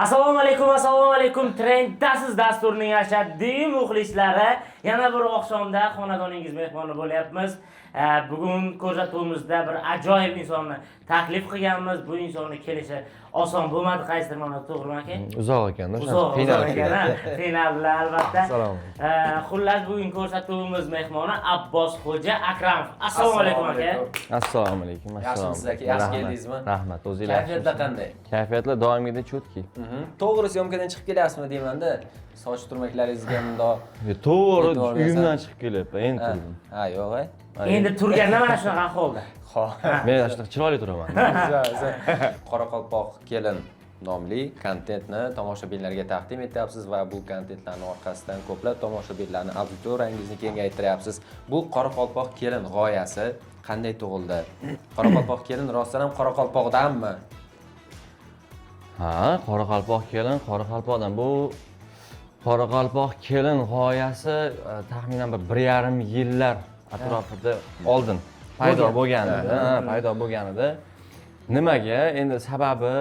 Assalomu alaykum, assalomu alaykum. Trenddasiz dasturining ashaddiy muxlislari. Yana bir oqshomda xonadoningiz mehmoni bo'lyapmiz. Bugun ko'rsatuvimizda bir ajoyib insonni taklif qilganmiz. Bu insonni kelishi oson bo'lmadi qaysidir ma'noda, to'g'rimi, aka? Uzoq ekanda. Uzoq, uzoq ekan, ha? Qiynaldilar albatta. Assalomu. Xullas, bugun ko'rsatuvimiz mehmoni Abbos Xo'ja Akramov. Assalomu alaykum, aka. Assalomu alaykum. Yaxshimisiz, aka? Yaxshi keldingizmi? Rahmat, o'zinglar. Kayfiyatlar qanday? Kayfiyatlar doimgidek чёткий. To'g'ri, съёмка dan chiqib kelyapsizmi deymanda, soch turmaklaringizga mundoq. To'g'ri, E'tibor bersan. Uyimdan chiqib kelyapman, endi Ha, turdim. Ha, yo'q, ay. Endi turganda mana shunaqa ahvolda. Xo'p. Men shunaqa chiroyli turaman. Qoraqalpoq kelin nomli kontentni tomoshabinlarga taqdim etyapsiz va bu kontentlarni orqasidan ko'plab tomoshabinlarni auditoriyangizni kengaytiryapsiz. Bu Qoraqalpoq kelin g'oyasi qanday tug'ildi? Qoraqalpoq kelin rostdan ham Qoraqalpoqdanmi? Ha, Qoraqalpoq kelin Qoraqalpoqdan. Bu Qoraqalpoq kelin g'oyasi taxminan bir 1,5 yillar atrofida oldin paydo bo'lgan edi. Ha, paydo bo'lgan edi. Nimaga? Endi sababi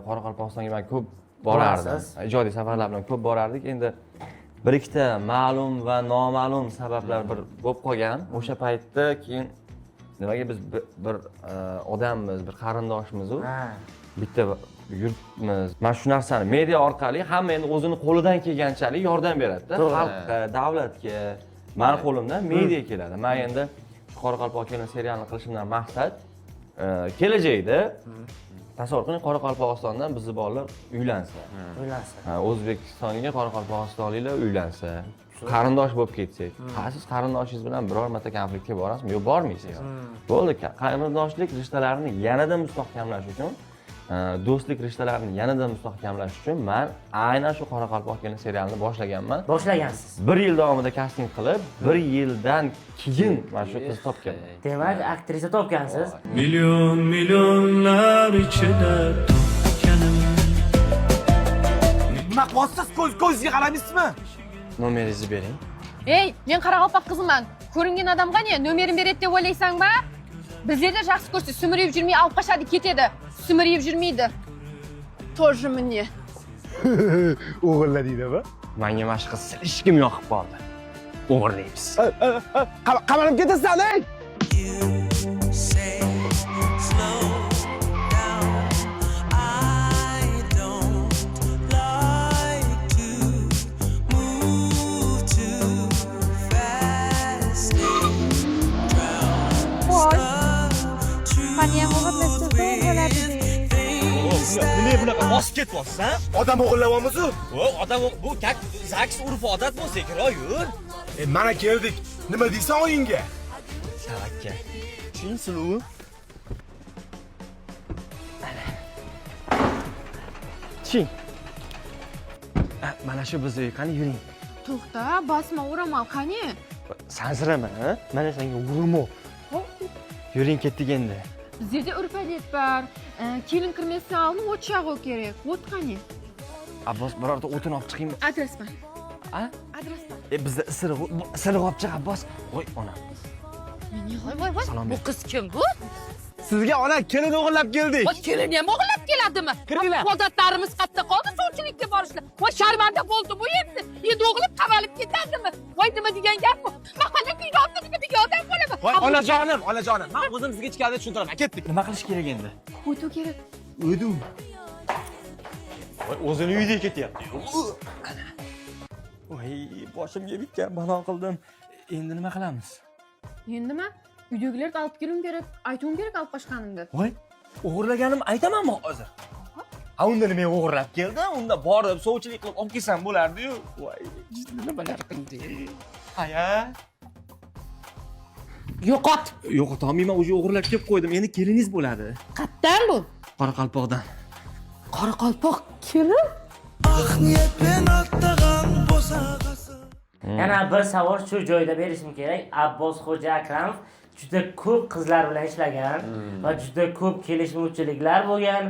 Qoraqalpog'istonga men ko'p borardim. Borasiz. Ijodiy safarlar bilan ko'p borardik. Endi bir ikkita ma'lum va noma'lum sabablar bir bo'lib qolgan. O'sha paytda keyin nimaga biz bir odammiz, bir qarindoshmiz u. Bitta yurtmiz. Mana shu narsani media orqali hamma endi o'zini qo'lidan kelganchalik yordam beradida. Xalqqa, davlatga. Mani qo'limdan media keladi. Men endi shu Qoraqalpoq kelin serialini qilishimdan maqsad kelajakda tasavvur qiling, Qoraqalpog'istondan bizni bolalar uylansa. Uylansa. Ha, O'zbekistonga qoraqalpog'istonliklar uylansa, qarindosh bo'lib ketsak, ha, siz qarindoshingiz bilan biror marta konfliktga borasizmi? Yo'q, bormaysiz. Bo'ldi, qarindoshlik rishtalarini yanada mustahkamlash uchun, do'stlik rishtalarini yanada mustahkamlash uchun man aynan shu Qoraqalpoq kelin serialini boshlaganman. Boshlagansiz. Bir yil davomida kasting qilib, bir yildan keyin mana shu qizni topganman. Demak, aktrisa topgansiz. Million millionlar ichida topganim. Nima qilyapsiz? Ko'z ko'zga qaramaysizmi? Nomeringizni bering. Ey, мен қарақалпақ қызыман. Көрінген адамға не, нөмерін береді деп ойлайсың ба? Біздерді жақсы көрсе, сүмірейіп жүрмей алып қашады, кетеді. Сүмірейіп жүрмейді. Тоже мне. O'g'illar deydimi? Menga mana shu qiz слишком yoqib qoldi. O'g'irlaymiz. Qamalib ketasan, ey! Say slow down. I don't like to move too fast. Voy. Mani ham o'g'irlasa zo'r bo'ladi. Nima bunaqa bosib ketyapsiz, ha? Odam o'g'irlayapmiz-u. O, odam bu как ЗАГС urf odat bu, sekinroq yur. E, mana keldik. Nima deysan oyingga? Tavakkal. Chin suluvi. Ching. Mana shu bizni uy, qani yuring. Тоқта, басыма орамал, қане? Sansirama, ha? Mana senga urmo. Yuring, ketdik endi. Біздерде үріп әдет бар. Келін кірместен алдын от жағу керек. От қане? Abbos, birorta o'tin olib chiqaymi? Адреспан. A? Адреспан. E, bizda isiriq olib chiq, Abbos. Voy, onam. Voy, voy, voy. Salom Bu ber. qiz kim bu? Sizga ona kelin o'g'irlab keldik. Voy, kelini ham o'g'irlab keladimi? Kiringlar. Odatlarimiz qayerda qoldi sovchilikka borishlar? Voy, sharmanda bo'ldi bu endi. Endi o'g'lim qamalib ketadimi? Voy, nima degan gap bu? Mahalla kuyda degan odam bo'laman. Voy, onajonim, onajonim. Men o'zim sizga ichkarida tushuntiraman. Ketdik. Nima qilish kerak endi? O'tuv kerak. O'dim. Voy, o'zini uyida ketyapti. Voy, boshimga bitgan balo qildim. Endi nima qilamiz? Endimi? Uydagilarga olib kelishim kerak, aytuvim kerak olib qochganimni. Voy, o'g'irlaganimni aytamanmi hozir? Ha, unda nima o'g'irlab keldim? Unda borib sovchilik qilib olib kelsam bo'lardi-yu. Voy, nimalar qildi? Aya. Yo'qot. Yo'qotolmayman, уже o'g'irlab kelib qo'ydim. Endi keliningiz bo'ladi. Qayerdan bu? Qoraqalpoqdan. Qoraqalpoq kelin? Aq niyatmen atlagan bosag'asi. Yana bir savol shu joyda berishim kerak. Abbos Xo'ja Akramov juda ko'p qizlar bilan ishlagan va juda ko'p kelishmovchiliklar bo'lgan.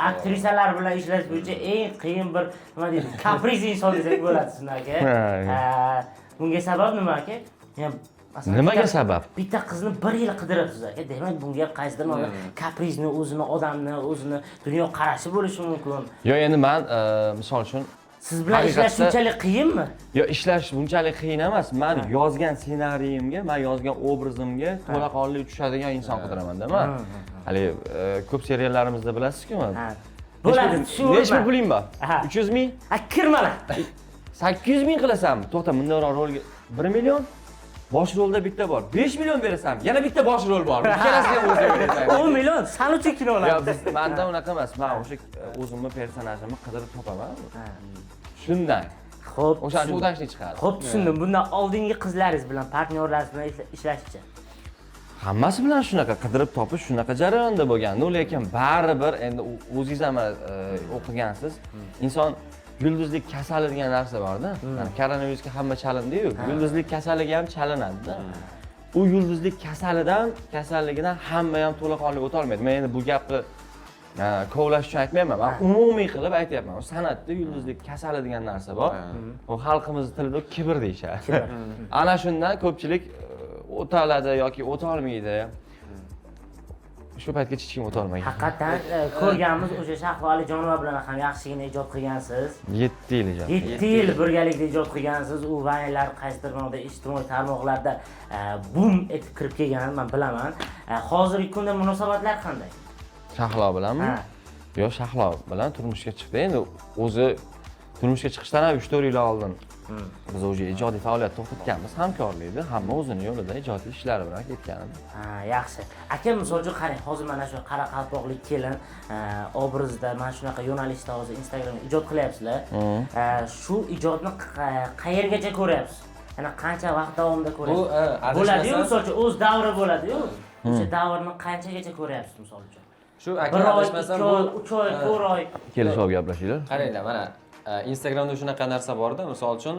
Aktrisalar bilan ishlash bo'yicha eng qiyin bir, nima deydi, каприз inson desak bo'ladi sizni, aka. Ha. Bunga sabab nima, aka? Masalan, Nimaga sabab? Bitta qizni bir yil qidiribsiz, aka. Demak, bunga ham qaysidir ma'noda капризный, o'zini odamni, o'zini dunyo qarashi bo'lishi mumkin. Yo, endi man misol uchun Siz bilan ishlash shunchalik qiyinmi? Yo, ishlash bunchalik qiyin emas. Man yozgan ssenariyimga, man yozgan obrazimga to'laqonli tushadigan inson qidiramanda man. Haligi ko'p seriallarimizda bilasizku. Ha. Bo'ladi, Nechi pul puling bor? 300 ming? Ha, kirmalar. 800 ming qilasanmi? To'xta, bundanroq rolga 1 million. Bosh rolda bitta bor. 5 million berasanmi? Yana bitta bosh rol bor. Ikkalasiga ham o'zing berasan. 10 million san uchun kinolar. Yo, biz menda unaqa emas. Men o'sha o'zimni personajimni qidirib topaman. Shundan. Xo'p, O'shaning uchun udashlik chiqadi. Xo'p, tushundim. Bundan oldingi qizlaringiz bilan, partnyorlaringiz bilan ishlashchi. Hammasi bilan shunaqa qidirib topish shunaqa jarayonda bo'lgan. Lekin baribir endi o'zingiz ham o'qigansiz. Inson yulduzlik kasali degan narsa borda. Mana koronavirusga hamma chalindi-yu, yulduzlik kasaliga ham chalinadi-da. U yulduzlik kasalligidan hamma ham to'laqonli o'ta olmaydi. Men endi bu gapni kovlash uchun aytmayapman. Men umumiy qilib aytyapman. San'atda yulduzlik kasali degan narsa bor. U xalqimiz tilida kibr deyishadi. Ana shundan ko'pchilik o'ta oladi yoki o'ta olmaydi. Shu paytgacha hech kim o'ta olmagan. Haqiqatan ko'rganmiz, o'sha Shahlo Alijonova bilan ham yaxshigina ijod qilgansiz. 7 yil ijod. 7 yil birgalikda ijod qilgansiz. U vaynlar qaysidir ma'noda ijtimoiy tarmoqlarda bum etib kirib kelgan, men bilaman. Hozirgi kunda munosabatlar qanday? Shahlo bilanmi? Yo'q, Shahlo bilan turmushga chiqdi. Endi o'zi turmushga chiqishdan ham 3-4 yil oldin biz o'sha ijodiy faoliyat to'xtatganmiz, hamkorlikni, hamma o'zini yo'lida ijodiy ishlari bilan ketgan edi. Ha, yaxshi. Aka, misol uchun qarang, hozir mana shu qoraqalpoqlik kelin obrazida mana shunaqa yo'nalishda hozir Instagramda ijod qilyapsizlar. Shu ijodni qayergacha ko'ryapsiz? Ya'ni qancha vaqt davomida ko'ryapsiz? Bu, Bo'ladi-yu, misol uchun o'z davri bo'ladi-yu. O'sha davrni qanchagacha ko'ryapsiz misol uchun? Shu aka, 1 oy, adashmasam 2 oy, 3 oy, 4 oy. Kelishib gaplashinglar. Qaranglar, mana Instagramda shunaqa narsa borda, misol uchun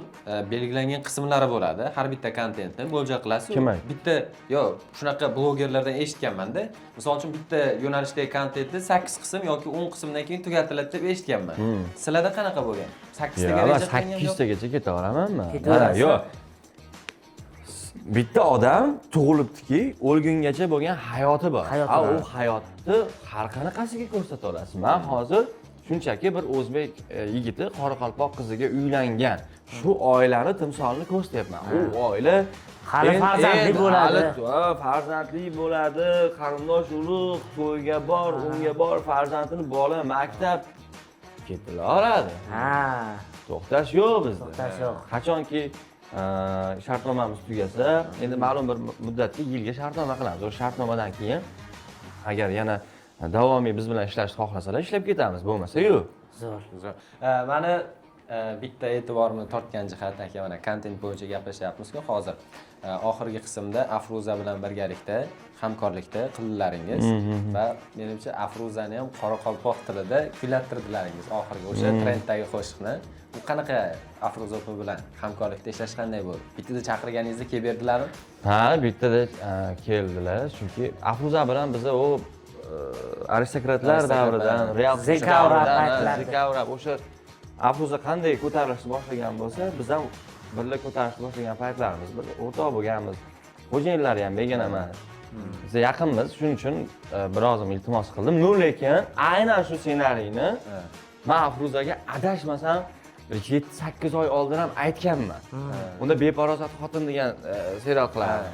belgilangan qismlari bo'ladi. Har bitta kontentni mo'ljal qilasiz. Kim aytdi? Bitta, yo'q, shunaqa blogerlardan eshitganman-da. Misol uchun bitta yo'nalishdagi kontentni 8 qism yoki 10 qismdan keyin tugatiladi deb eshitganman. Sizlarda qanaqa bo'lgan? 8 taga reja qilingan yo'q? 8 tagacha ketaveramanmi? Ketaverasiz. Yo'q. Bitta odam tug'ilibdiki, o'lgungacha bo'lgan hayoti bor. Hayoti bor. U hayotni har qanaqasiga ko'rsata olasiz. Men hozir shunchaki bir o'zbek yigiti qoraqalpoq qiziga uylangan. Shu oilani timsolini ko'rsatyapman. U oila hali farzandli bo'ladi. Hali farzandli bo'ladi, qarindosh urug', to'yga bor, unga bor, farzandini bola maktab ketilaveradi. To'xtash yo'q bizda. To'xtash yo'q. Qachonki shartnomamiz tugasa, endi ma'lum bir muddatga yilga shartnoma qilamiz. O'sha shartnomadan keyin agar yana davomiy biz bilan ishlashni xohlasalar ishlab ketamiz, bo'lmasa yo'q. Zo'r. Zo'r. Mani bitta e'tiborimni tortgan jihat aka, mana kontent bo'yicha gaplashyapmiz-ku hozir. Oxirgi qismda Afruza bilan birgalikda hamkorlikda qildilaringiz va menimcha Afruzani ham qoraqalpoq tilida kuylattirdilaringiz oxirgi o'sha trenddagi qo'shiqni. Bu qanaqa Afruza opa bilan hamkorlikda ishlash qanday bo'ldi? Bittada chaqirganingizda kelib berdilarmi? Ha, bittada keldilar, chunki Afruza bilan biza u aristokratlar davridan, real Zekavrab, Zekavrab o'sha Afruza qanday ko'tarilishni boshlagan bo'lsa, biz ham birga ko'tarilishni boshlagan paytlarimiz, bir o'rtoq bo'lganmiz. Xo'jayinlari ham begona emas. Biz yaqinmiz, shuning uchun birozim iltimos qildim. Lekin aynan shu ssenariyni men Afruzaga adashmasam bir 7-8 oy oldin ham aytganman. Unda Beparosat xotin degan serial qilardi.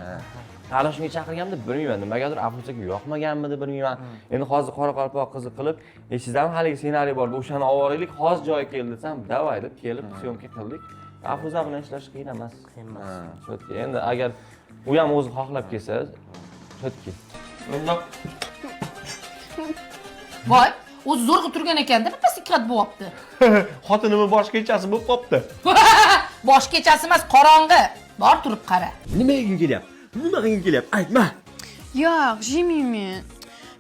Hali shunga chaqirganimda bilmayman, nimagadir Afruzaga yoqmaganmidi bilmayman. Endi hozir qoraqalpoq qizi qilib, sizdan haligi ssenariy bor, o'shani olib boraylik, hozir joyi keldi desam, davay deb kelib syomka qildik. Afruza bilan ishlash qiyin emas. Qiyin emas. Cho'tki. Endi agar u ham o'zi xohlab kelsa, cho'tki. Voy, o'zi zo'rg'a turgan ekanda, bittasi ikki qat bo'lyapti. Xotinimni bosh kechasi bo'lib qopti. Bosh kechasi emas, qorong'i. Bor turib qara. Nima yeging kelyapti? Nima qilging kelyapti? Aytma. Yo'q, jemiyman.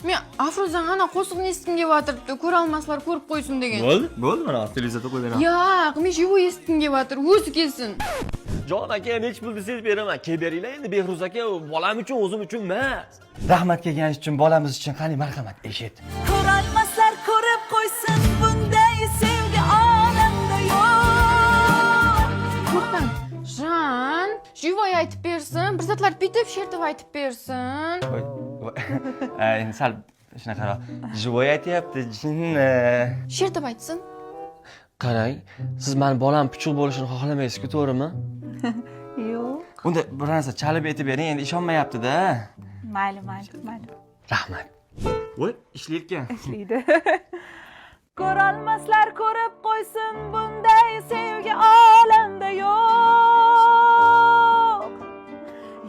Men Afruzani ana qo'shig'ini eshitgim kelyapti. Ko'ra olmaslar ko'rib qo'ysin degan. Bo'ldi, bo'ldi, mana hozir televizorda qo'yib beraman. Yo'q, men живой eshitgim kelyapti. O'zi kelsin. Jon aka, necha pul desangiz beraman. Kelib beringlar endi Behruz aka, bolam uchun, o'zim uchun emas. Rahmat kelganingiz uchun, bolamiz uchun qani marhamat, eshit. Ko'rolmaslar ko'rib qo'ysin, bunday sevgi olamda yo'q. To'xtang. Jan. Живой aytib bersin, bir zatlar bitib shertib aytib bersin. Voy, voy. Endi sal shunaqaroq. Живой aytyapti, jinni. Shertib aytsin. Qarang, siz mani bolam puchuq bo'lishini xohlamaysiz-ku, to'g'rimi? Yo'q. Unda bir narsa chalib aytib bering, endi ishonmayapti-da. Mayli, mayli, mayli. Rahmat. Voy, ishlayotgan. Ishlaydi. Ko'rolmaslar ko'rib qo'ysin, bunday sevgi olamda yo'q.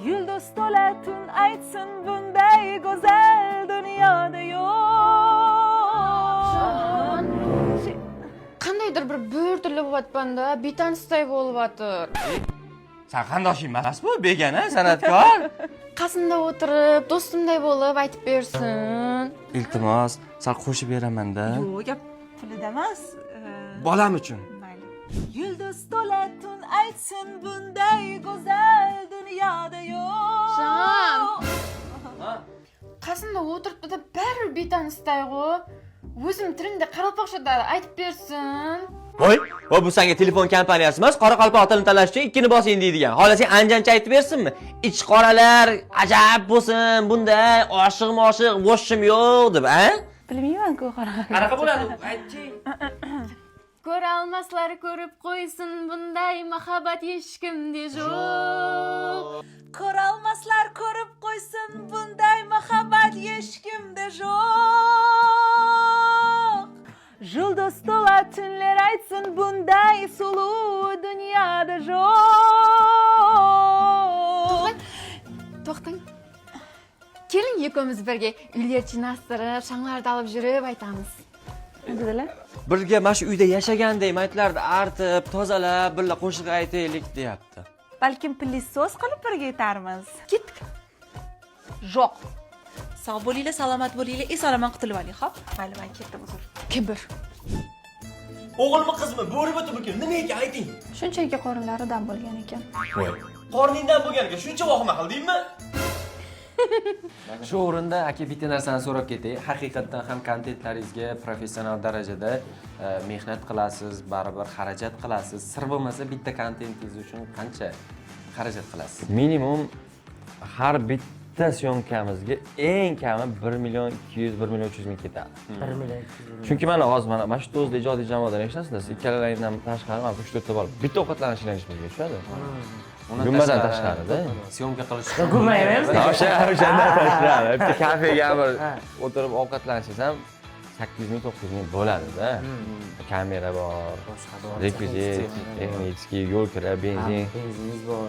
Yulduz to'la tun aytsin, bunday go'zal dunyoda yo'q. Qandaydir bir turli bo'lyapman-da, betanisday bo'lyapti. San qarindoshing emas bu, begona, san'atkor. Qasimda o'tirib, do'stimday bo'lib aytib bersin. Iltimos, sal qo'shib beraman-da. Yo'q, gap pulida emas. Bolam uchun. Mayli. Yulduz to'la tun aytsin, bunday go'zal dunyoda yo'q. Jon. Qasымда o'tiribdi-da, baribir betanisday g'o. O'zim tilimda qoraqalpoqchada aytib bersin. Voy, voy, bu senga telefon kompaniyasi emas, qoraqalpoq tilini tanlash uchun ikkini bosing deydigan. Xohlasang anjancha aytib bersinmi? Ich qoralar ajab bo'lsin, bunday oshiq-moshiq bo'shim yo'q deb, a? Bilmayman-ku qanaqa. Qanaqa bo'ladi? Aytchi. Ko'rolmaslar ko'rib qo'ysin, bunday muhabbat hech kimda yo'q. Ko'rolmaslar ko'rib qo'ysin, bunday muhabbat hech kimda yo'q. Yulduz to'la tunlar aytsin, bunday suluv dunyoda yo'q. To'xtang. Keling, ikkovimiz birga uylar жинастырып, shanglarni olib yurib aytamiz. Dedilar. Birga mana shu uyda yashagandek maytlarni artib, tozalab, birga qo'shiq aytaylik deyapti. Balkim пылесос qilib birga aytarmiz. Ketdik. Yo'q. Sog' bo'linglar, salomat bo'linglar, eson omon qutulib oling, xo'p? Mayli, man ketdim, uzr. Kibr. O'g'ilmi, qizmi, bo'rimi, tumiki, nima ekan, ayting. Shunchaki qorinlari dam bo'lgan ekan. Voy. Qorningdan bo'lganiga shuncha vahima qildingmi? Shu o'rinda, aka, bitta narsani so'rab ketay. Haqiqatdan ham kontentlaringizga professional darajada mehnat qilasiz, baribir xarajat qilasiz. Sir bo'lmasa, bitta kontentingiz uchun qancha xarajat qilasiz? Minimum har bitta съёмка mizga eng kami 1 million 200, 1 million 300 ming ketadi. 1 million 200 ming. Chunki mana hozir mana shu o'zida ijodiy jamoadan eshitasizlar, siz ikkalalaringdan tashqari mana 3 4 ta bola bitta ovqatlanishini bizga tushadi. Undan Gummadan tashqarida. Съёмка qilish. Gumma yemaymiz. O'shandan tashqari. Bitta kafega bir o'tirib ovqatlanishingiz ham 800 ming, 900 ming bo'ladi-da. Kamera bor, Boshqa bor. Rekvizit, texnik, yo'l kira, benzin. Benziningiz bor.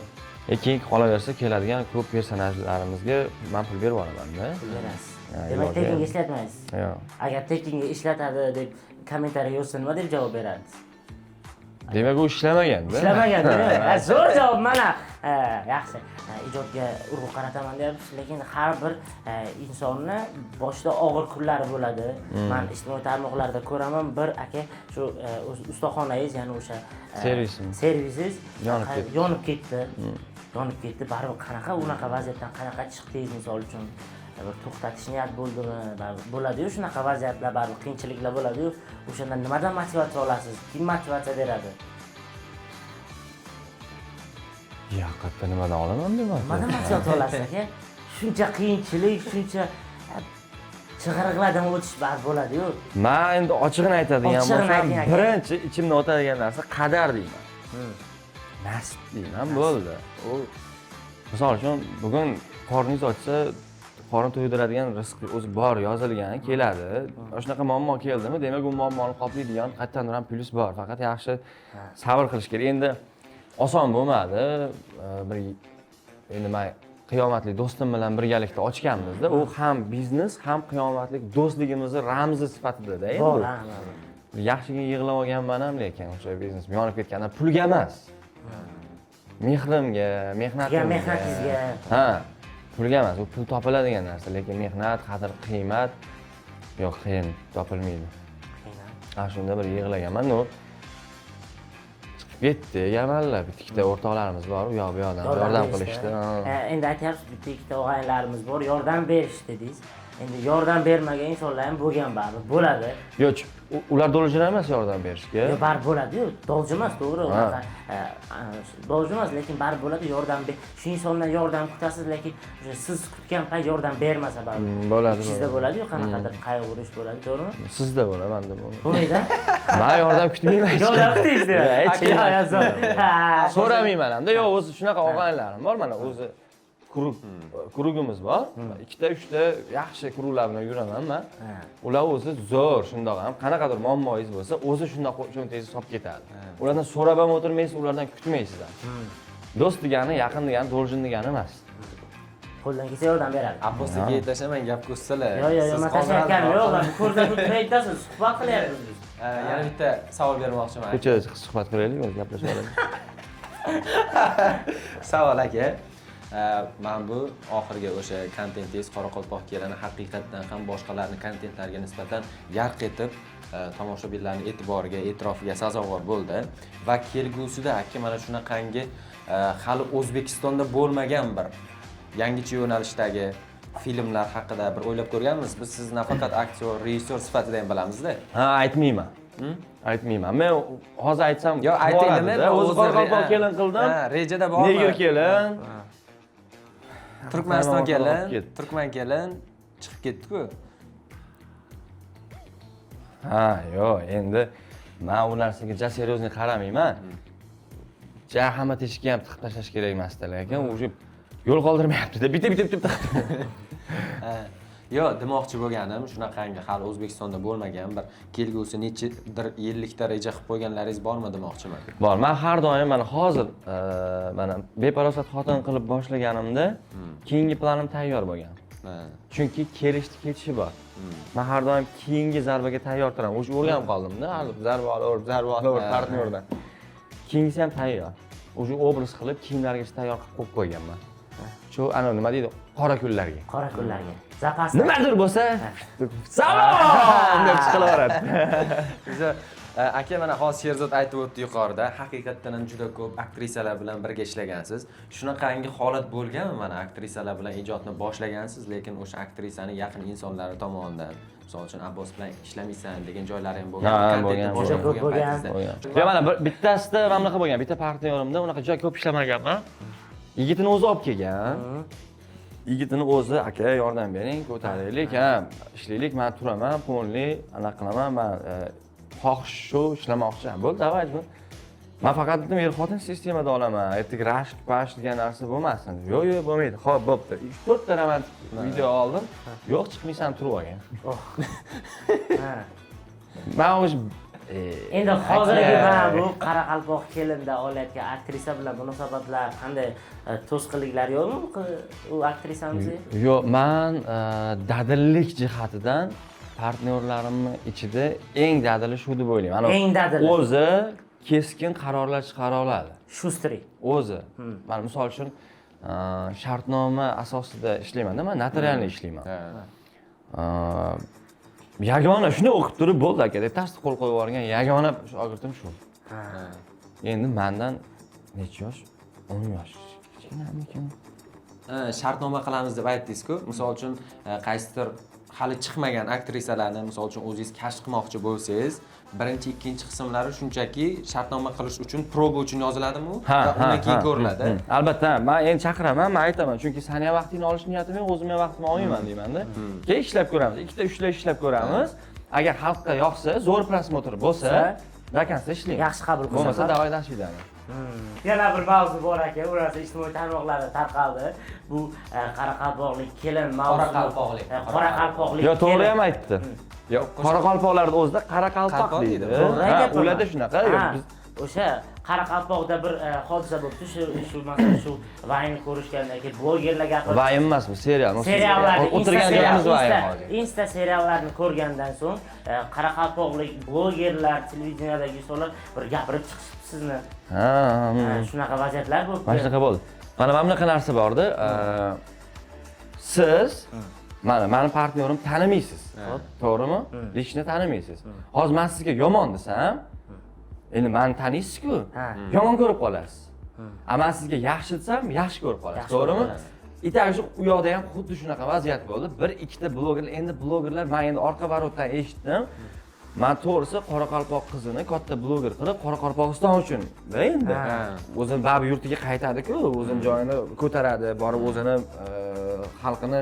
Keyin qolaversa keladigan ko'p personajlarimizga man pul berib yuboraman-da. Pul berasiz. Ha, Demak, yo'q, tekinga yo'q. ishlatmaysiz. Yo'q. Agar tekinga ishlatadi deb kommentariy yozsa, nima deb javob berardingiz? Demak, u ishlamagan-da. Ishlamagan, demak. Zo'r javob mana. Yaxshi. Ijodga urg'u qarataman deyapsiz, lekin har bir insonni boshida og'ir kunlari bo'ladi. Man ijtimoiy tarmoqlarda ko'raman, bir aka shu o'z ustaxonangiz, ya'ni o'sha Servisim. Servisingiz Yonib ketdi. Yonib ketdi. Yonib ketdi. Baribir qanaqa unaqa vaziyatdan qanaqa chiqdingiz, misol uchun? Bir to'xtatish niyat bo'ldimi? Baribir bo'ladi-yu shunaqa vaziyatlar, baribir qiyinchiliklar bo'ladi-yu. O'shanda nimadan motivatsiya olasiz? Kim motivatsiya beradi? Ya, qayerda nimadan olaman deyman. Nimadan motivatsiya olasiz, aka? Shuncha qiyinchilik, shuncha chig'iriqlardan o'tish baribir bo'ladi-yu. Man endi ochig'ini aytadigan Ochig'ini bo'lsam, ayting, aka. Birinchi ichimdan o'tadigan narsa qadar deyman. Nasib deyman, bo'ldi. U misol uchun bugun qorningiz ochsa, qorin to'ydiradigan rizq o'zi bor, yozilgan, keladi. Shunaqa muammo keldimi, demak u muammoni qoplaydigan qayerdandir ham plyus bor. Faqat yaxshi sabr qilish kerak. Endi oson bo'lmadi. Bir endi men qiyomatlik do'stim bilan birgalikda ochganmizda. U ham biznes, ham qiyomatlik do'stligimizni ramzi sifatida-da endi. Bor, Bu. ha, ha. Yaxshiga yig'lab olganman ham, lekin o'sha biznes yonib ketganda pulga emas. Mehrimga, mehnatimga. Qilgan mehnatingizga. Ha, pulga emas, u pul topiladigan narsa, lekin mehnat, qadr, qiymat yo'q, qiyin topilmaydi. Ha, shunda bir yig'laganman, но chiqib ketdi amallab. Bitta ikkita o'rtoqlarimiz bor, u yoq bu yoqdan yordam berishdi. qilishdi. Ha. Endi aytyapsiz, bitta ikkita og'aynilarimiz bor, yordam berishdi dedingiz. Endi yordam bermagan insonlar ham bo'lgan baribir, bo'ladi. Yo'q, Ular должен emas yordam berishga. Yo'q, baribir bo'ladi-yu, должен emas, to'g'ri, unaqa должен emas, lekin baribir bo'ladi, yordam shu insondan yordam kutasiz, lekin o'sha siz kutgan payt yordam bermasa baribir. Bo'ladi, Ichingizda bo'ladi-yu, qanaqadir qayg'urish bo'ladi, to'g'rimi? Sizda bo'ladi, manda bo'lmaydi. Bo'lmaydi? Man yordam kutmayman hech Yordam kutmaysiz demak. Hech kimdan Yo'q, yo'q, ha. So'ramayman hamda. Yo'q, o'zi shunaqa og'aynilarim bor, mana o'zi круг круг imiz bor. Ikkita, uchta yaxshi круг lar bilan yuraman man. Ular o'zi zo'r, shundoq ham qanaqadir muammoyingiz bo'lsa, o'zi shundoq cho'ntagingizga solib ketadi. Ulardan so'rab ham o'tirmaysiz, ulardan kutmaysiz ham. Do'st degani, yaqin degani, должен degani emas. Qo'ldan kelsa yordam beradi. Abbos aka, tashamang, gap qo'shsalar. Yo'q, yo'q, yo'q, man tashlayotganim yo'q, man ko'rsatuv trendasiz, suhbat qilyapmiz biz. Yana bitta savol bermoqchiman. Ko'chada chiqib suhbat qilaylik, o'zi gaplashib olaylik. Savol aka. Mana bu oxirgi o'sha kontentingiz Qoraqalpoq kelini haqiqatdan ham boshqalarning kontentlariga nisbatan yarq etib, tomoshabinlarning e'tiboriga, e'tirofiga sazovor bo'ldi va kelgusida aka mana shunaqangi hali O'zbekistonda bo'lmagan bir yangicha yo'nalishdagi filmlar haqida bir o'ylab ko'rganmiz. Biz sizni nafaqat aktyor, rejissyor sifatida ham bilamizda. Ha, aytmayman. Aytmayman. Men hozir aytsam, Yo, ayting, nima? boradi-da. O'zi Qoraqalpoq kelin qildim. Ha, rejada bormi? Negr kelin. Turkmaniston kelin, Ketdi. Turkman kelin chiqib ketdi-ku. Ha, yo'q, endi men u narsaga ja серьезный qaramayman. Ja hamma teshikka ham tiqib tashlash kerak emasda, lekin уже yo'l qoldirmayapti-da. Bitta bitta bitta tiqib. Ha. Yo'q, demoqchi bo'lganim, shunaqangi hali O'zbekistonda bo'lmagan bir kelgusi nechidir yillikda reja qilib qo'yganlaringiz bormi demoqchiman. Bor, men har doim mana hozir mana beparosat xotin qilib boshlaganimda keyingi planim tayyor bo'lgan. Chunki kelishdi ketishi bor. Men har doim keyingi zarbaga tayyor turaman. O'sha o'rganib qoldimda, hali zarba olaverib, zarba olaverib partnyordan. Keyingisi ham tayyor. O'sha obraz qilib kiyimlargacha tayyor qilib qo'yib qo'yganman. Shu ana nima deydi, qora kunlarga. Qora kunlarga. Запас. Nimadir bo'lsa, salom deb chiqilaveradi. Biza aka mana hozir Sherzod aytib o'tdi yuqorida, haqiqatdan ham juda ko'p aktrisalar bilan birga ishlagansiz. Shunaqangi holat bo'lganmi, mana aktrisalar bilan ijodni boshlagansiz, lekin o'sha aktrisani yaqin insonlari tomonidan, misol uchun Abbos bilan ishlamaysan degan joylari ham bo'lgan. Ha, Kontentni bo'lgan, boshlab bo'lgan. qo'ygan paytingizda. Bo'lgan. Yo, mana bir bittasida mana bunaqa bo'lgan, bitta partnyorimda unaqa juda ko'p ishlamaganman. Yigitini o'zi olib kelgan. Yigitini o'zi, aka, yordam bering, ko'taraylik, ha, ishlaylik, man turaman, полный anaqa qilaman, man xohish shu, ishlamoqchi. Ha, bo'ldi, давай. Man faqat dedim, er xotin sistemada olaman, ertaga rashk pash degan narsa bo'lmasin. Yo'q, yo'q, bo'lmaydi. Xo'p, bo'pti. 3-4 ta romantik video oldim. Yo'q, chiqmaysan, turib olgan. Ha. Man o'sha Endi hozirgi aka. mana bu Qoraqalpoq kelinda olayotgan aktrisa bilan munosabatlar qanday, to'sqinliklar yo'qmi u aktrisamizga? Yo'q, man dadillik jihatidan partnyorlarimni ichida eng dadili shu deb o'ylayman. Ana Eng dadili. o'zi keskin qarorlar chiqara oladi. Шустрый. O'zi. Mana misol uchun shartnoma asosida ishlaymanda, man нотариальный ishlayman. Yagona shuni o'qib turib bo'ldi aka deb tasdiq qo'l qo'yib yuborgan yagona shogirdim shu. Endi mandan necha yosh? 10 yosh kichkinamikin? Ha, shartnoma qilamiz deb aytdingiz-ku. Misol uchun, qaysidir hali chiqmagan aktrisalarni, misol uchun, o'zingiz kashf qilmoqchi bo'lsangiz, birinchi, ikkinchi qismlari shunchaki shartnoma qilish uchun, proba uchun yoziladimi u? Ha, Va undan keyin ha. ko'riladi. Albatta, man endi chaqiraman, man aytaman, chunki sani ham vaqtingni olish niyatim yo'q, o'zim ham vaqtimni olmayman deymanda. Keyin ishlab ko'ramiz, ikkita, uchta ishlab ko'ramiz. Agar xalqqa yoqsa, zo'r просмотр bo'lsa, до конца ishlaymiz. Yaxshi qabul qilsa. Bo'lmasa, давай до свидания. Yana bir mavzu bor aka, u narsa ijtimoiy tarmoqlarda tarqaldi. Bu qoraqalpoqlik kelin mavzusi. Qoraqalpoqlik. Qoraqalpoqlik. Yo, to'g'ri kelin. ham aytdi. Yo, qoraqalpoqlarni o'zida qoraqalpoq Qalpoq deydi. deydi. To'g'ri Ha, aytyapman. ularda shunaqa, yo'q, Ha, biz o'sha Qoraqalpoqda bir hodisa bo'libdi. Shu masalan, shu vaynni ko'rishgandan keyin blogerlar gapirdi. Vayn emas bu, serial. Seriallarni O'tirgan Insta joyimiz vayn Insta, hozir. Insta seriallarni ko'rgandan so'ng qoraqalpoqlik blogerlar, televideniyadagi insonlar bir gapirib chiqishibdi sizni. Ha, Ha, shunaqa vaziyatlar bo'libdi. Mana shunaqa bo'ldi. Mana bunaqa narsa bordi. Siz mana mani partnyorim tanimaysiz. To'g'rimi? Лично tanimaysiz. Hozir men sizga yomon desam, endi meni taniysiz-ku. Ha. Yomon ko'rib qolasiz. A men sizga yaxshi desam, yaxshi ko'rib qolasiz. Yaxshi To'g'rimi? ko'rib qolasiz. И также u yoqda ham xuddi shunaqa vaziyat bo'ldi. Bir ikkita blogerlar, endi blogerlar, men endi orqa ворот dan eshitdim. Man to'g'risi Qoraqalpoq qizini katta bloger qilib, Qoraqalpog'iston uchun da endi. O'zini baribir yurtiga qaytadi-ku, o'zini joyini ko'taradi, borib o'zini xalqini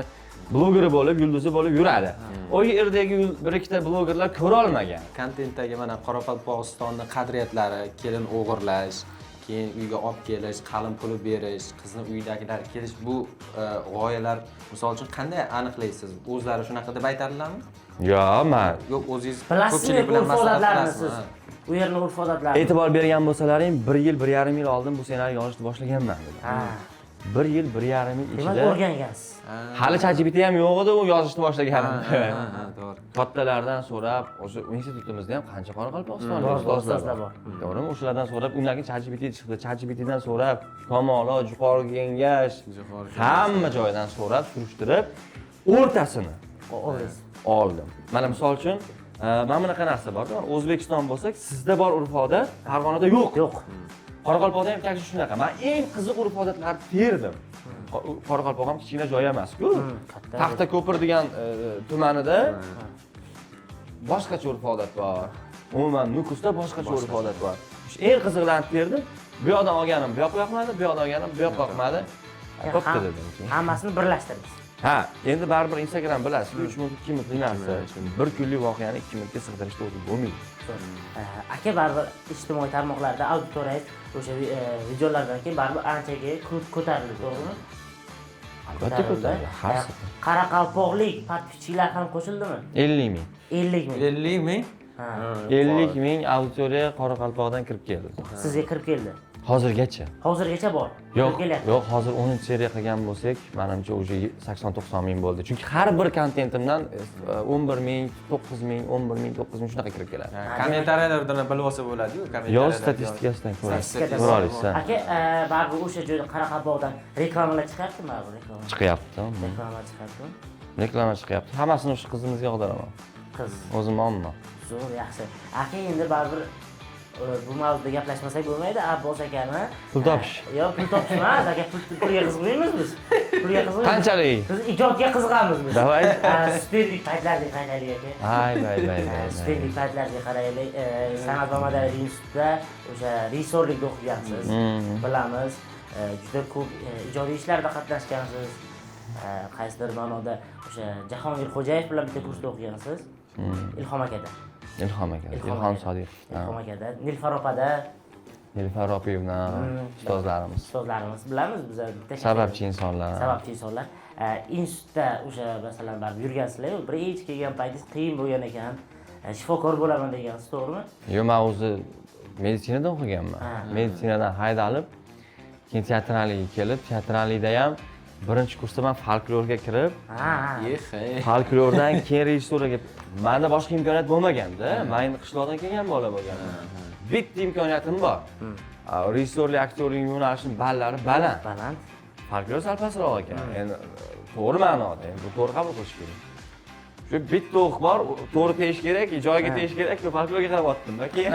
blogeri bo'lib, yulduzi bo'lib yuradi. U yerdagi bir ikkita blogerlar ko'ra olmagan. Kontentdagi mana Qoraqalpog'istonni qadriyatlari, kelin o'g'irlash, keyin uyga olib kelish, qalin puli berish, qizni uyidagilar kelish, bu g'oyalar misol uchun qanday aniqlaysiz? O'zlari shunaqa deb aytadilarmi? Yo, man Yo'q, o'zingiz Bilasizmi ko'pchilik bilan urf maslahat odatlarni qilasizmi? siz? U yerni urf odatlarini. E'tibor bergan bo'lsalaring, 1 yil, 1,5 yil oldin bu ssenariy yozishni boshlaganman dedim. 1 yil, 1,5 yil Demak, ichida o'rgangansiz. Hali ChatGPT ham yo'q edi, u yozishni boshlaganimda. Ha, to'g'ri. Kattalardan so'rab, o'sha institutimizda ham qancha qoraqalpog'istonlik Bor, ustozlar ustozlar bor. bor. To'g'rimi? O'shalardan so'rab, undan keyin ChatGPT chiqdi. ChatGPTdan so'rab, Kamolo, Juqorgi Kengash, hamma joydan so'rab, surishtirib, o'rtasini Oldingiz. oldim. Mana misol uchun, mana bunaqa narsa bor. O'zbekiston bo'lsak, sizda bor urf-odat, Farg'onada yo'q. Yo'q. Qoraqalpoqda ham также shunaqa. Men eng qiziq urf-odatlarni terdim. Qoraqalpoq ham kichkina joy emas-ku. Katta. Taxtako'pir degan tumanida boshqacha urf-odat bor. Umuman Nukusda boshqacha urf-odat bor. Shu eng qiziqlarni terdim. Bu yoqdan olganim bu yoqqa yoqmadi, bu yoqdan olganim bu yoqqa yoqmadi. Bo'pti dedim. Hammasini birlashtirdingiz. Ha, endi baribir Instagram bilasiz, 3 minut, 2 minutlik narsa. Bir kunlik voqeani 2 minutga sig'dirishda o'zi bo'lmaydi. Aka, baribir ijtimoiy tarmoqlarda auditoriyangiz o'sha videolardan keyin baribir anchaga ko'tarildi, to'g'rimi? Albatta ko'tarildi. Har safar. Qoraqalpoqlik подписчик lar ham qo'shildimi? 50 ming. 50 ming. 50 ming? Ha. 50 ming auditoriya Qoraqalpoqdan kirib keldi. Sizga kirib keldi. Hozirgacha. Hozirgacha bor. Yo'q, Kirib kelyapti. yo'q, hozir 10-seriya qilgan bo'lsak, menimcha уже 80-90 ming bo'ldi. Chunki har bir kontentimdan 11 ming, 9 ming, 11 ming, 9 ming shunaqa kirib keladi. Kommentariyalardan bilib olsa bo'ladi-yu, Yo'q, kommentariyalarda. statistikasidan ko'rasiz. Statistikasidan. Ko'ra olasiz. Ha. Aka, baribir o'sha joyda Qoraqalpoqdan reklamalar chiqyaptimi baribir reklama? Chiqyapti. Reklama chiqyaptimi? Reklama chiqyapti. Hammasini o'sha qizimizga yog'diraman. Qiz. O'zim olmayman. Zo'r, yaxshi. Aka, endi baribir bu mavzuda gaplashmasak bo'lmaydi. Abbos akani Pul topish. Yo'q, pul topish emas, aka, pulga qiziqmaymiz biz. Pulga qiziqmaymiz. Qanchalik? Biz ijodga qiziqamiz biz. Давай. Studentlik paytlariga qaytaylik aka. Ay, vay, vay, vay. Studentlik paytlariga qaraylik. San'at va madaniyat institutida o'sha rejissyorlikda o'qigansiz. Bilamiz. Juda ko'p ijodiy ishlarda qatnashgansiz. Qaysidir ma'noda o'sha Jahongir Xo'jayev bilan bitta kursda o'qigansiz. Ilhom akada. Ilhom aka, Ilhom Sodiq. Ilhom akada, Nilufar opada. Nilufar Opayevna ustozlarimiz. Ustozlarimiz bilamiz biz bitta Sababchi insonlar. Sababchi insonlar. Institutda o'sha masalan baribir yurgansizlar, birinchi kelgan paytingiz qiyin bo'lgan ekan. Shifokor bo'laman degansiz, to'g'rimi? Yo'q, men o'zi meditsinada o'qiganman. Meditsinadan haydalib, keyin teatrallikka kelib, teatrallikda ham birinchi kursda men folklorga kirib, folklordan keyin rejissuraga. Menda boshqa imkoniyat bo'lmaganda, men endi qishloqdan kelgan bola bo'lganman. Bitta imkoniyatim bor. Rejissyorlik, aktyorlik yo'nalishining ballari baland. Baland. Folklor sal pastroq ekan. Endi to'g'ri ma'noda, endi bu to'g'ri qabul qilish kerak. Shu bitta o'q bor, to'g'ri tegish kerak, joyiga tegish kerak, folklorga qarab otdim-da keyin.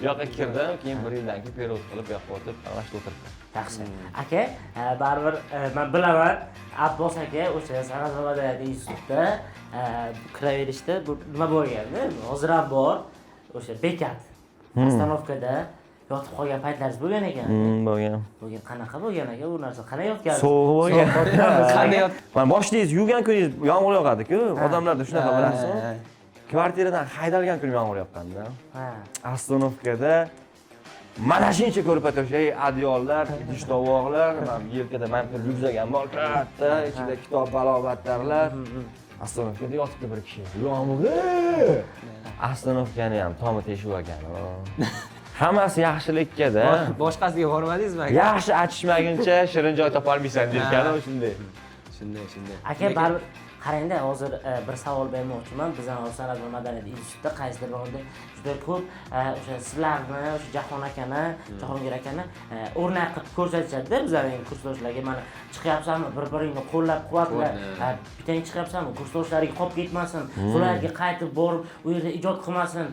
Bu yoqqa kirdim, keyin bir yildan keyin перевод qilib bu yoqqa o'tib, mana shu o'tiribman. Yaxshi. Aka, baribir men bilaman, Abbos aka o'sha San'at va madaniyat institutida kiraverishda bu nima bo'lgandi? Hozir ham bor o'sha bekat. Остановка da yotib qolgan paytlaringiz bo'lgan ekan. Bo'lgan. Bo'lgan. Qanaqa bo'lgan aka u narsa? Qanday yotgansiz? Sovuq bo'lgan. Qanday yot? Mana boshlaysiz, yuvgan kuningiz yomg'ir yog'adi-ku. Odamlarda shunaqa bilasizmi? Kvartiradan haydalgan kunim yomg'ir yoqqanda. Остановка da mana shuncha ko'rpa to'shak, adyollar, idish tovoqlar, mana yelkada mana bir ryukzak ham bor katta, ichida kitob balobattarlar. Остановка da yotibdi bir kishi. Yomg'ir. Остановка ni ham tomi teshib olgan. Hammasi yaxshilikka-da. Boshqasiga bormadingizmi aka? Yaxshi achishmaguncha shirin joy topolmaysan deyishgani shunday. Shunday, shunday. Aka, baribir qarangda, hozir bir savol bermoqchiman. Biz ham San'at va madaniyat institutida qaysidir ma'noda juda ko'p o'sha sizlarni, o'sha Jahon akani, Jahongir akani o'rnak qilib ko'rsatishadi-da bizlarning kursdoshlarga. Mana chiqyapsanmi, bir-biringni qo'llab-quvvatla, bittang chiqyapsanmi, kursdoshlariga qolib ketmasin, viloyatga qaytib borib, u yerda ijod qilmasin,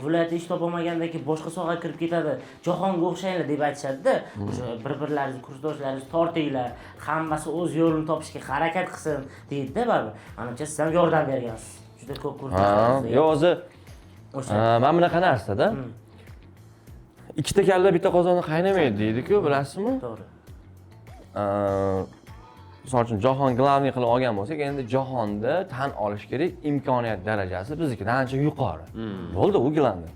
viloyatda ish topolmagandan keyin boshqa sohaga kirib ketadi, Jahonga o'xshanglar deb aytishadi-da. O'sha bir-birlaringizni, kursdoshlaringizni tortinglar, hammasi o'z yo'lini topishga harakat qilsin deydi-da baribir. Manimcha siz ham yordam bergansiz. Juda ko'p Ha, ko'rsatuvlar. yo'q, o'zi O'sha. Mana bunaqa narsada. Ikkita kalla bitta qozonda qaynamaydi deydi-ku, bilasizmi? To'g'ri. Misol uchun Jahon главный qilib olgan bo'lsak, endi Jahonda tan olish kerak, imkoniyat darajasi biznikidan ancha yuqori. Bo'ldi, u главный.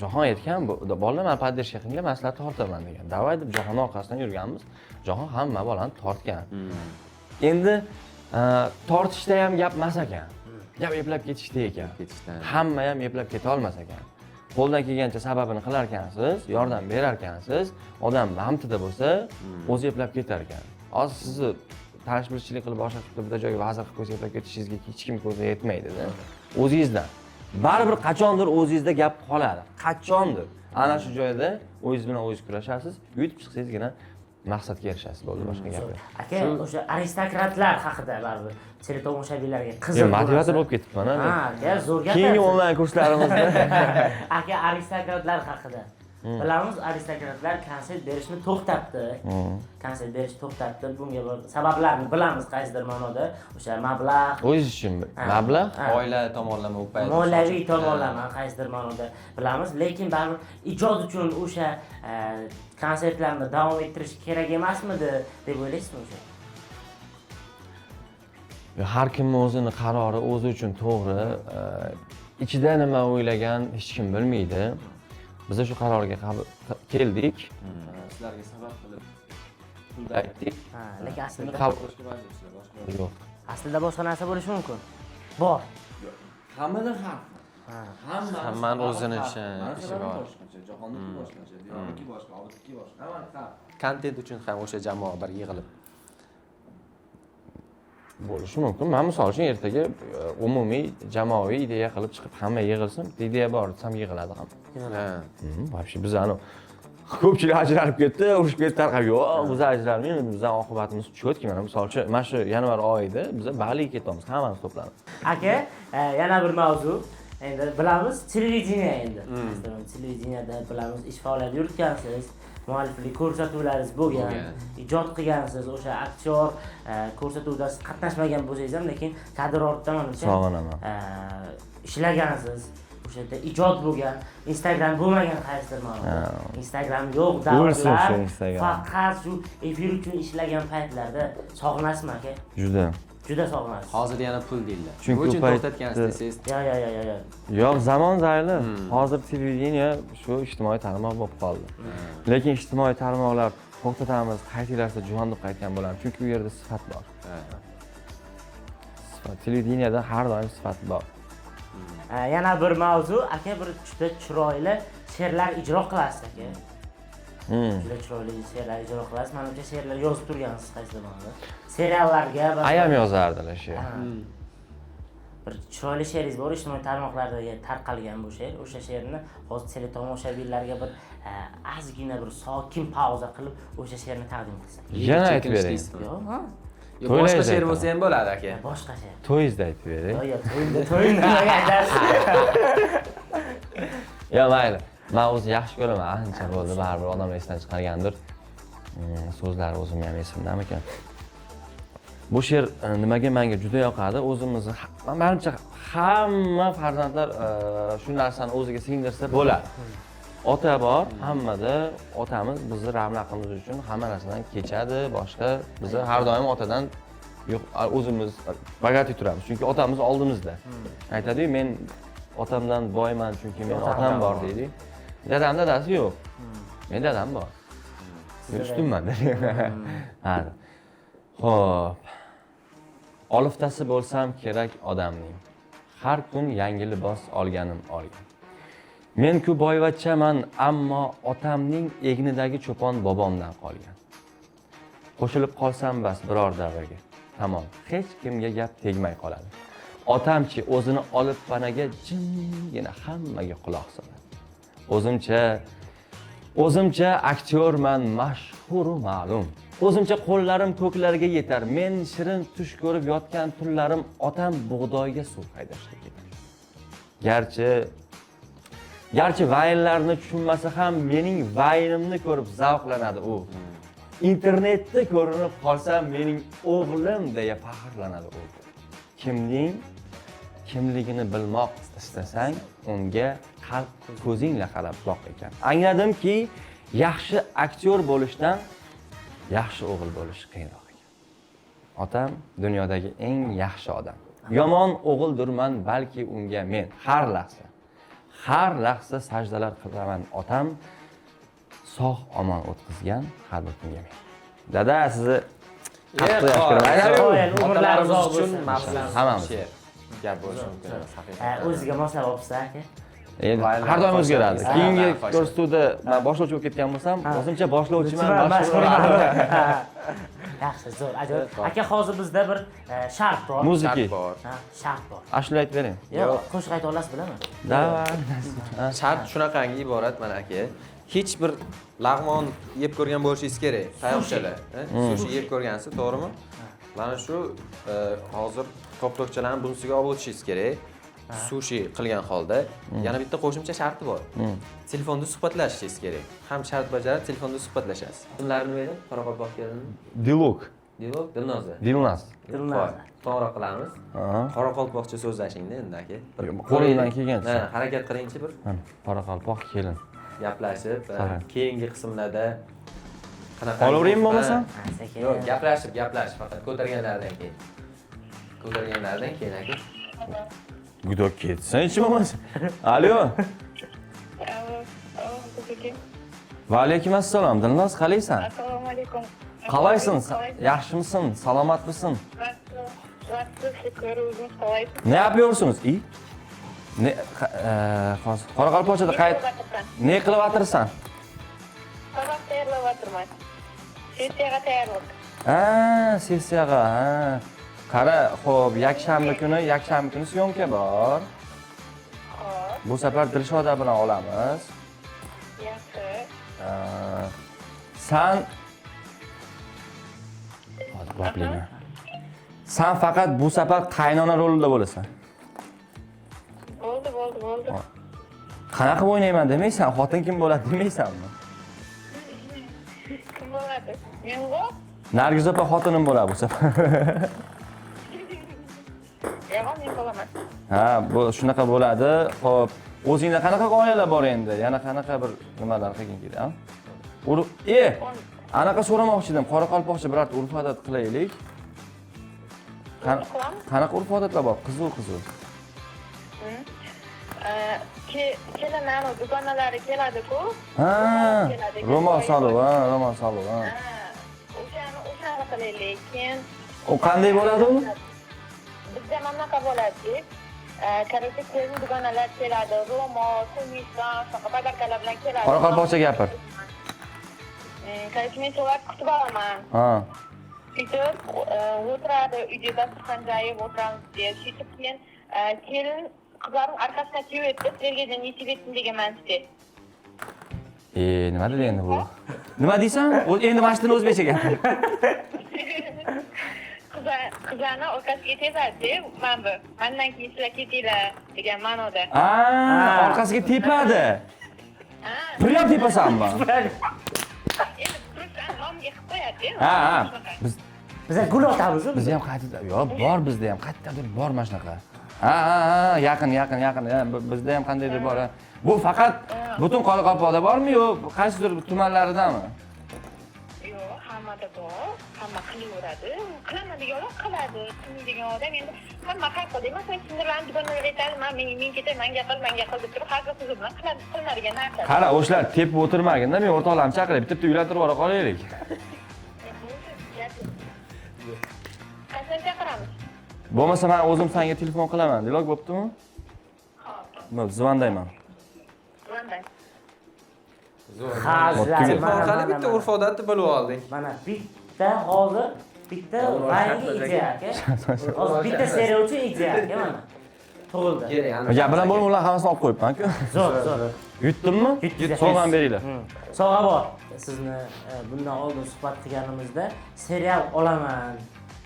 Jahon aytgan, bu bolalar meni поддержка qilinglar, man sizlarni tortaman degan. Давай deb Jahonni orqasidan yurganmiz. Jahon hamma bolani tortgan. Endi tortishda ham gap emas ekan. Gap eplab ketishda ekan. Ketishdan. Hamma ham eplab keta olmas ekan. Qo'ldan kelgancha sababini qilar ekansiz, yordam berar ekansiz, odam lamtida bo'lsa, o'zi eplab ketar ekan. Hozir sizni tanish bilishchilik qilib boshqa qilib bitta joyga vazir qilib qo'ysa, eplab ketishingizga hech kim ko'zi yetmaydi-da. O'zingizdan. Baribir qachondir o'zingizda gap qoladi. Qachondir. Ana shu joyda o'zingiz bilan o'zingiz kurashasiz, yutib chiqsangizgina maqsadga erishasiz, bo'ldi, boshqa gap yo'q. Aka, o'sha aristokratlar haqida baribir teletomoshabinlarga qiziq. Yo, motivator bo'lib ketibman, Ha, aka, zo'r gap. Keyingi onlayn kurslarimizda Aka, aristokratlar haqida. Bilamiz, aristokratlar konsert berishni to'xtatdi. Konsert berishni to'xtatdi. Bunga bir sabablarni bilamiz qaysidir ma'noda. O'sha mablag', o'zingiz uchun mablag'. Ha. Oila tomonlama u payt. Moliyaviy tomonlama qaysidir ma'noda bilamiz, lekin baribir ijod uchun o'sha konsertlarni davom ettirish kerak emasmidi deb o'ylaysizmi o'sha? Har kimni o'zini qarori o'zi uchun to'g'ri. Ichida nima o'ylagan hech kim bilmaydi. Biz shu qarorga keldik. Sizlarga sabab qilib pulni aytdik. Ha, lekin aslida Qabul qilishga majbursizlar, boshqa yo'q. Aslida boshqa narsa bo'lishi mumkin. Bor. Hammada har xil. Hammani o'zini ishi bor. Boshqacha, Jahonniki boshqacha, Diyorniki boshqa, Obidniki boshqa. Hammani har. Kontent uchun ham o'sha jamoa bir yig'ilib Bo'lishi mumkin. Man misol uchun ertaga umumiy jamoaviy ideya qilib chiqib hamma yig'ilsin, bitta ideya bor desam yig'iladi hamma. Вообще biz ani ko'pchilik ajralib ketdi, urushib ketdi, tarqab. Yo'q, biz ajralmaymiz, bizning oqibatimiz четкий. Mana misol uchun mana shu yanvar oyida biz Baliga ketamiz, hammamiz to'planib. Aka, yana bir mavzu. Endi bilamiz, televideniye endi. Masalan, televideniyada bilamiz, ish faoliyati yuritgansiz, mualliflik ko'rsatuvlaringiz bo'lgan, Bo'lgan. Ijod qilgansiz, o'sha aktyor ko'rsatuvda siz qatnashmagan bo'lsangiz ham, lekin kadr ortida manimcha Sog'inaman. Ishlagansiz. O'sha yerda ijod bo'lgan, Instagram bo'lmagan qaysidir ma'noda. Instagram yo'q O'lsin davrlar. shu Instagram. Faqat shu efir uchun ishlagan paytlarda sog'inasizmi, aka? Juda. Juda sog'inasiz. Hozir yana pul deyiladi. Chunki Nima uchun u paytda- to'xtatgansiz desangiz, Yo, yo, yo, yo, yo. Yo'q, zamon zayli. Hozir televideniye shu ijtimoiy tarmoq bo'lib qoldi. Lekin ijtimoiy tarmoqlar to'xtatamiz, qaytinglar desa jon deb qaytgan bo'lamiz. Chunki u yerda sifat bor. Sifat. Televideniyada har doim sifat bor. Yana bir mavzu, aka, bir juda chiroyli she'rlar ijro qilasiz, aka. Juda chiroyli she'rlar ijro qilasiz. Manimcha, she'rlar yozib turgansiz qaysidir ma'noda. Seriallarga va Ayam yozardilar she'r. Ha. Bir chiroyli she'ringiz bor, ijtimoiy tarmoqlarda tarqalgan bu she'r. O'sha she'rni hozir teletomoshabinlarga bir ozgina bir sokin pauza qilib o'sha she'rni taqdim qilsak. Yana aytib bering. Yo'q, ha? Yo'q, boshqa To'ylaysiz she'r aytaman. bo'lsa ham bo'ladi, aka. Boshqa she'r. To'yingizda aytib bering. Yo'q, yo'q, to'yimda, to'yimda nimaga aytasiz? Yo, mayli. Men o'zi yaxshi ko'raman, ancha bo'ldi, baribir odamlar esdan chiqargandir. So'zlari o'zim ham esimdamikan. Bu she'r nimaga menga juda yoqadi? O'zimizni manimcha hamma farzandlar shu narsani o'ziga singdirsa bo'ladi. Ota bor, hammada otamiz bizni ravnaqimiz uchun hamma narsadan kechadi, boshqa biz har doim otadan yo'q, o'zimiz богатый turamiz, chunki otamiz oldimizda. Aytadi-yu, men otamdan boyman, chunki men otam bor deydi. Dadam dadasi yo'q. Men dadam bor. Men ustunman. Ha. Xo'p. Oliftasi bo'lsam kerak odamning. Har kun yangi libos olganim olgan. Men-ku boyvachchaman, ammo otamning egnidagi cho'pon bobomdan qolgan. Qo'shilib qolsam bas biror davrga. Tamom, hech kimga gap tegmay qoladi. Otamchi o'zini olib panaga jimgina hammaga quloq soladi. O'zimcha aktyorman, mashhuru ma'lum. O'zimcha qo'llarim ko'klarga yetar. Men shirin tush ko'rib yotgan tunlarim otam bug'doyga suv haydashga ketar. Garchi vaynlarni tushunmasa ham mening vaynimni ko'rib zavqlanadi u. Internetda ko'rinib qolsam mening o'g'lim deya faxrlanadi u. Kimning Kimligini bilmoq istasang, unga qalb ko'zingla qarab boq ekan. Angladimki, yaxshi aktyor bo'lishdan yaxshi o'g'il bo'lish qiyinroq ekan. Otam dunyodagi eng yaxshi odam. Yomon o'g'ildurman balki unga men har lahza, har lahza sajdalar qilaman otam sog' omon o'tkazgan har bir kunga men. Dada, sizni qattiq yaxshi ko'raman. I love you. Qoyil, umrlari Otalarimiz uzoq uchun bo'lsin. maxsus Hammamiz. she'r. Gap bo'lishi mumkin emas haqiqatan. O'ziga moslab olibsiz aka. Endi har doim o'zgaradi. Ha, Keyingi ha, ko'rsatuvda men boshlovchi bo'lib ketgan bo'lsam, o'zimcha boshlovchiman, Mashhur. mashhur. Ha. Yaxshi, zo'r, ajoyib. Aka, hozir bizda bir shart bor. Muziki. Shart bor. Ha, shart bor. Ashula aytib bering. Yo'q, qo'shiq ayta olasiz, bilaman. Давай. Shart shunaqangi iborat mana aka. Hech bir lag'mon yeb ko'rgan bo'lishingiz kerak, tayoqchalar. Sushi yeb ko'rgansiz, to'g'rimi? Mana shu hozir koptokchalarni bunisiga olib o'tishingiz kerak. Sushi qilgan holda yana bitta qo'shimcha sharti bor. Telefonda suhbatlashishingiz kerak. Ham shart bajarib, telefonda suhbatlashasiz. Ismlari nima edi? Qoraqalpoq kelini. Dilok. Dilok, Dilnoza. Dilnaz. Dilnoza. Qo'ng'iroq qilamiz. Ha. Qoraqalpoqcha so'zlashingda endi aka. Bir Qo'limdan kelgancha. Ha, harakat qilingchi bir Mana qoraqalpoq kelin. gaplashib, Qarang. keyingi qismlarda qanaqa Olaveraymi bo'lmasa? Ha, sekin. Yo'q, gaplashib, gaplashib faqat ko'targanlaridan keyin. Ko'targanlaridan keyin aka. Gudok ketsin hech bo'lmasa. Alo. Va alaykum assalom. Dilnoz, qalaysan? Assalomu alaykum. Qalaysan? Yaxshimisan? Salomatmisan? Yaxshi, shukr, o'zingiz qalaysiz? Ne yapıyorsunuz? İyi. Ne hozir qoraqalpoqchada qayt ne qilib o'tirsan? Saboq tayyorlab o'tirman. Sessiyaga tayyorlik. Ha, sessiyaga, ha. Qara, xo'p, yakshanba kuni съёмка bor. Xo'p, Bu safar Dilshoda bilan olamiz. Yaxshi. Ha, san hozir boplayman. San faqat bu safar qaynona rolida bo'lasan. Bo'ldi, bo'ldi, bo'ldi. Qanaqa qilib o'ynayman demaysan, xotin kim bo'ladi demaysanmi? Kim bo'ladi? Men-ku? Nargiz opa xotinim bo'ladi bu safar. Yo'q, men bo'laman. Ha, bu shunaqa bo'ladi. Xo'p, o'zingda qanaqa g'oyalar bor endi? Yana qanaqa bir nimalar qilging keladi? A? Anaqa so'ramoqchi edim. Qoraqalpoqcha birorta urf-odat qilaylik. Qilamiz. Qanaqa urf-odatlar bor? Qiziq, qiziq. Kelin anavi dugonalari keladi-ku. Ha, Keladi, ro'mol solib, ha, ro'mol solib, ha. Ha, o'shani qilaylik. Keyin U qanday bo'ladi u? Bizda mana bunaqa bo'ladi. Короче, kelin dugonalar keladi, ro'mol, kumushdan, shunaqa подарка lar bilan keladi. Qoraqalpoqcha gapir. Короче, men shularni kutib olaman. Ha. Сөйтіп отырады үйде, дастархан жайып отырамыз де. Сөйтіп кейін келін қыздардың арқасына теуеді, сіздерге де несіп етсін деген мәністе. E, nima dedi endi bu? Nima deysan? Endi mana shu tilni o'zbekcha gapir. Qizlarni orqasiga tepadi mana bu, mandan keyin sizlar ketinglar degan ma'noda. A, orqasiga tepadi. Prям tepasanmi? Endi просто nomiga qilib qo'yadi. Ha. Biz Biza gul otamiz. Bizda ham qayerda yo'q, bor, bizda ham qayerdadir bor mana shunaqa. Ha, yaqin, yaqin, yaqin. Ha, bizda ham qandaydir bor. Ha. Bu faqat butun Qoraqalpoqda bormi yo qaysidir tumanlaridami? Yo'q, hammada bor, hamma qilaveradi. Qilaman degan odam qiladi, qilmaydigan odam endi hamma har xil. Masalan, kimdirlarni dugonalar aytadi, man men ketay, manga qil, manga qil deb turib, har xil so'zi bilan qiladi, qilinadigan narsa. Qara, o'shalar tepib o'tirmaginda, men o'rtoqlarimni chaqirib, bitta bitta uylantirib yubora qolaylik. Qachon chaqiramiz? Bo'lmasa men o'zim senga telefon qilaman. Dilok, bo'ptimi? Bo'ldi, звон dayman. Звон day. Hazlar. Telefon Mana, orqali mana, bitta mana. urf odatni bilib oldik. Mana bitta hozir bitta yangi ideya aka. Hozir bitta serial uchun ideya aka mana. Tug'ildi. Kerak, aniq. Gap bilan bo'lma, ular hammasini olib qo'yibman-ku. Zo'r, zo'r. Yutdimmi? Yutdingiz. Sovg'ani beringlar. Sovg'a bor. Sizni bundan oldin suhbat qilganimizda serial olaman,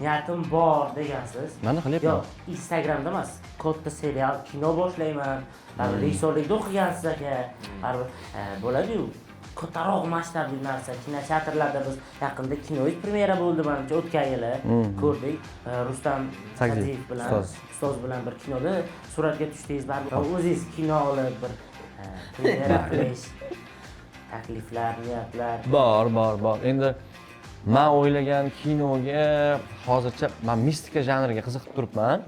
niyatim bor degansiz. Mana qilyapman. Yo'q, Instagramda emas. Katta serial, kino boshlayman. Baribir rejissyorlikda o'qigansiz aka. Baribir bo'ladi-yu. Kattaroq masshtabli narsa. Kinoteatrlarda biz yaqinda kinoyi premyera bo'ldi, manimcha, o'tgan yili ko'rdik. Rustam Sagdiyev, Sa'diyev bilan, ustoz. Ustoz bilan bir kinoda suratga tushdingiz. Baribir o'zingiz kino olib bir premyera qilish takliflar, niyatlar? Bor, bor, bor. Endi man o'ylagan kinoga hozircha man mistika janriga qiziqib turibman.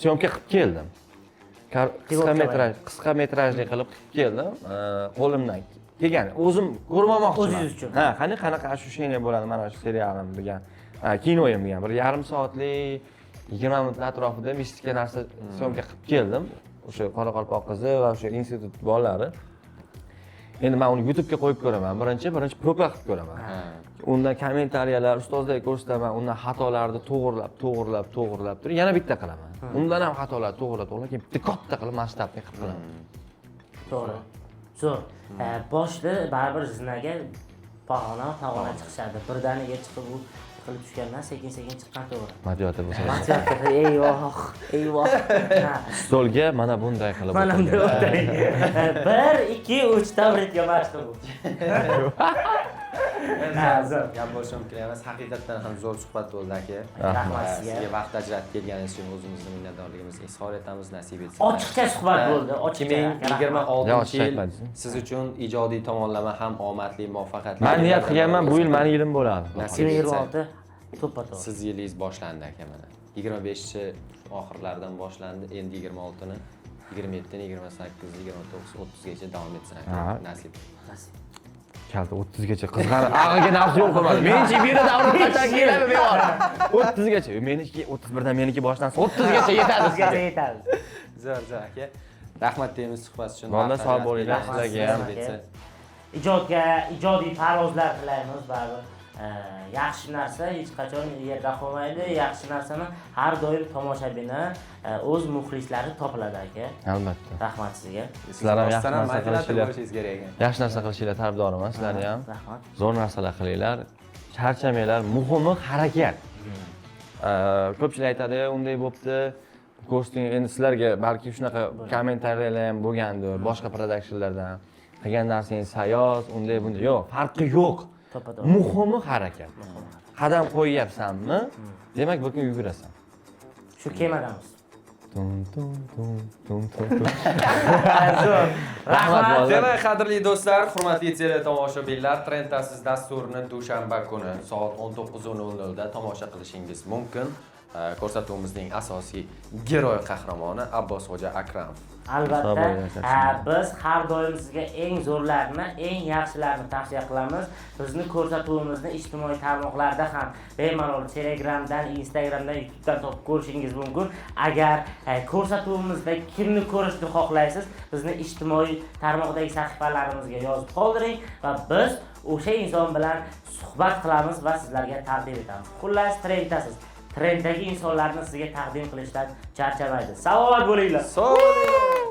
Съёмка qilib keldim. Qisqa Pilotga. Metraj, qisqa metrajli qilib qilib keldim. Qo'limdan kelgan. O'zim ko'rib olmoqchiman. O'zingiz uchun. Ha, qani qanaqa ощущение bo'ladi mana shu serialim degan, ha, kinoyim degan bir yarim soatlik, 20 minutlar atrofida mistika narsa съёмка qilib keldim. O'sha Qoraqalpoq qizi va o'sha institut bolalari. Endi man uni YouTube'ga qo'yib ko'raman. Birinchi проба qilib ko'raman. Undan kommentariyalar, ustozlarga ko'rsataman, undan xatolarni to'g'irlab, to'g'irlab, to'g'irlab turib, yana bitta qilaman. Undan ham xatolar to'g'irlab, to'g'irlab, keyin bitta katta qilib masshtabni qilib qilaman. To'g'ri. Zo'r. Boshida baribir zinaga pog'ona pog'ona chiqishadi. Birdaniga chiqib u yiqilib tushgandan sekin sekin chiqqan to'g'ri. Motivatsiya bo'lsa. Motivatsiya, eyvoh, eyvoh. Ha. Stolga mana bunday qilib Mana bunday o'tirgan. o'tiring. Bir, ikki, uch, tabletga mashq bu. Ha, zo'r. Gap bo'lishi mumkin emas. Haqiqatdan ham zo'r suhbat bo'ldi, aka. Rahmat sizga. Sizga vaqt ajratib kelganingiz uchun o'zimizni minnatdorligimizni izhor etamiz. Nasib etsin. Ochiqcha suhbat bo'ldi, ochiqcha. 2026 Yo'q, yil aytmadingiz. Siz uchun ijodiy tomonlama ham omadli, muvaffaqiyatli. Man niyat qilganman, bu yil mani yilim bo'ladi. Nasib etsa. 2026 to'ppa to'g'ri. Siz yilingiz boshlandi, aka, mana. 25 oxirlaridan boshlandi, endi 26ni, 27ni, 28, 29, 30 gacha davom etsin, aka. Ha. Nasib. Nasib. Kalta 30 gacha qizg'anib, ag'iga nafs yo'l qo'ymadi. Menchi bu yerda davron qachon keladi bemalol. 30 gacha. Meniki 31 dan meniki boshlansa 30 gacha yetadi O'ttizgacha sizga. yetadi. Zo'r, zo'r, aka. Rahmat deymiz suhbat uchun. Bunda Vaqt sog' ajratib bo'linglar, kelganingiz sizlarga ham. nasib etsin. Ijodga ijodiy parvozlar tilaymiz baribir. Yaxshi narsa hech qachon yerda qolmaydi. Yaxshi narsani har doim tomoshabini, o'z muxlislari topiladi, aka. Albatta. Rahmat sizga. Sizlar ham yaxshi Rostdan ham narsa motivator qilishinglar. bo'lishingiz kerak ekan. Yaxshi narsa qilishinglar tarafdoriman, sizlarni ham. Rahmat. Zo'r narsalar qilinglar. Charchamanglar. Muhimi harakat. Ko'pchilik aytadi, unday bo'pti. Ko'rsating, endi sizlarga balki shunaqa kommentariyalar ham bo'lgandir, boshqa productionlardan. Qilgan narsangiz sayoz, unday bunday. Yo'q, farqi yo'q. To'ppa to'g'ri. Muhimi harakat. Qadam qo'yyapsanmi? Demak, bir kun yugurasan. Shu kemadamiz. Tum tum tum tum tum tum. Zo'r. Rahmat, Rahmat. bolalar. Demak, qadrli do'stlar, hurmatli teletomoshabinlar, Trendtasiz dasturini dushanba kuni soat 19:00 da tomosha qilishingiz mumkin. Ko'rsatuvimizning asosiy geroy qahramoni Abbosxo'ja Akramov. Albatta, Sog' bo'linglar. Ha, biz har doim sizga eng zo'rlarini, eng yaxshilarini tavsiya qilamiz. Bizni ko'rsatuvimizni ijtimoiy tarmoqlarda ham bemalol Telegramdan, Instagramdan, YouTubedan topib ko'rishingiz mumkin. Agar ko'rsatuvimizda kimni ko'rishni xohlaysiz, bizni ijtimoiy tarmoqdagi sahifalarimizga yozib qoldiring va biz o'sha inson bilan suhbat qilamiz va sizlarga taqdim etamiz. Xullas, trenddasiz. Trenddagi insonlarni sizga taqdim qilishdan charchamaydi. Salomat bo'linglar. Sog' bo'ling.